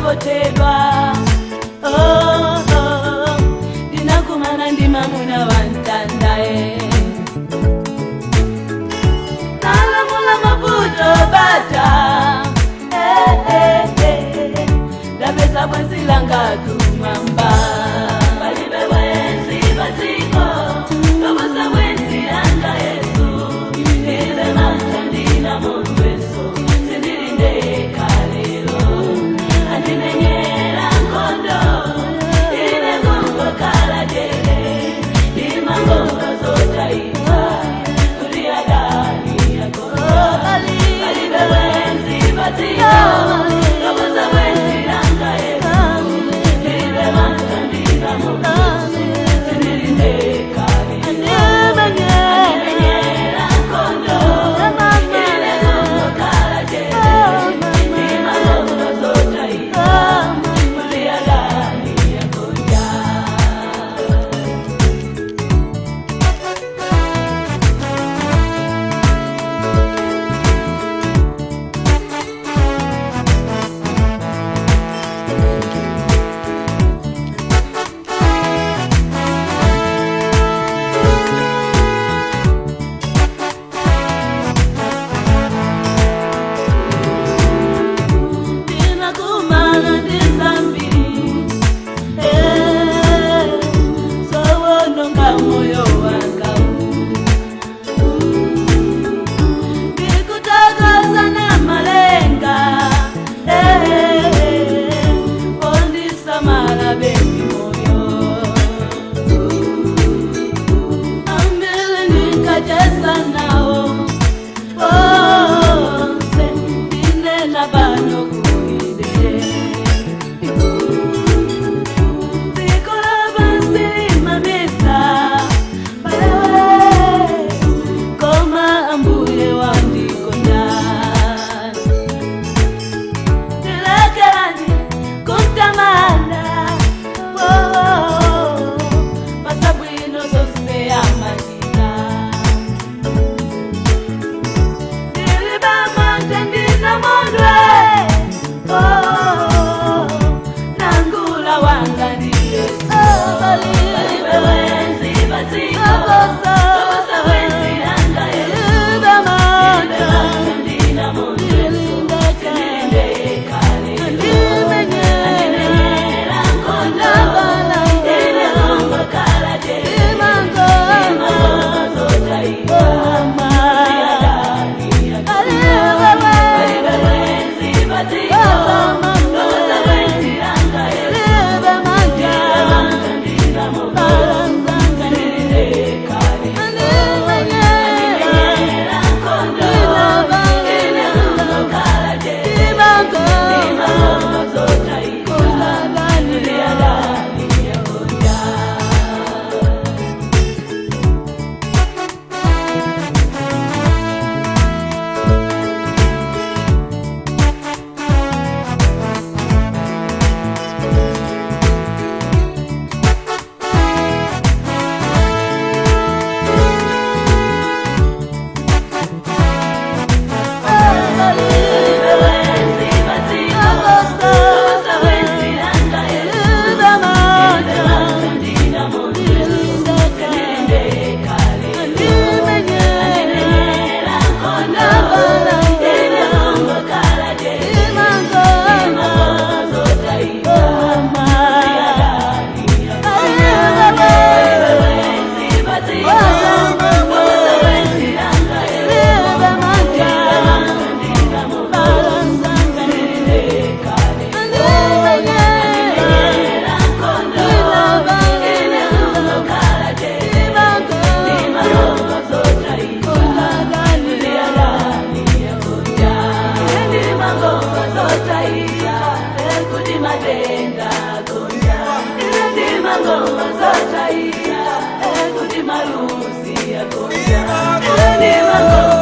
Ndinangothedwa, oh, ndinakumana ndi mamuna wantandae, nalamula mavuto bata, eh, eh, eh. Ndapeza bwenzi langa kumwamba. Palibe bwenzi padziko loposa bwenzi langa Yesu. Ndilibe mantha, ndina mondweso, sindili ndekha lero. Andimenyera nkhondo, ine kungokhala chete. Ndimangomva zotaika kuti adani akonda. Palibe bwenzi padziko loposa bwenzi langa Yesu. Ndilibe mantha, ndina mondweso, sindili ndekha lero. Andimenyera nkhondo, ine kungokhala chete. Ndimangomva zotaika kuti adani akonda. Ndinakumana ndi zambiri, eh, zowononga moyo wanga. Ndikuthokoza Namalenga, eh, ondisamala bebi moyo. Ambili ndikacheza nawo onse ndinena pano kulibe. Dziko lapansi limabisa palewe, koma Ambuye wandikonda. Ndilekelani kumtamanda, oh, pasabwino zonse amachita. Ndilibe mantha, ndina mondwe, oh, nangula wanga ndi Yesu. Palibe bwenzi padziko loposa bwenzi langa Yesu. Ndilibe mantha, ndina mondwe, sindili ndekha lero. Andimenyera nkhondo, ine kungokhala chete. Ndimangomva zotaika kuti adani akonda. Palibe bwenzi padziko loposa bwenzi langa Yesu. Ndilibe mantha, ndina mondwe, sindili ndekha lero. Andimenyera nkhondo, ine kungokhala chete. Ndimangomva zotaika kuti adani akonda. Palibe bwenzi padziko loposa bwenzi langa Yesu. Ndilibe mantha, ndina mondwe, sindili ndekha lero. Andimenyera nkhondo, ine kungokhala chete. Ndimangomva zotaika kuti adani akonda. Palibe bwenzi padziko loposa bwenzi langa Yesu. Ndilibe mantha, ndina mondwe, sindili ndekha lero. Andimenyera nkhondo, ine kungokhala chete. Ndimangomva zotaika kuti adani akonda. Ndimangomva zotaika kuti matenda akonda. Ndimangomva zotaika kuti maluzi akonda. Ndimangomva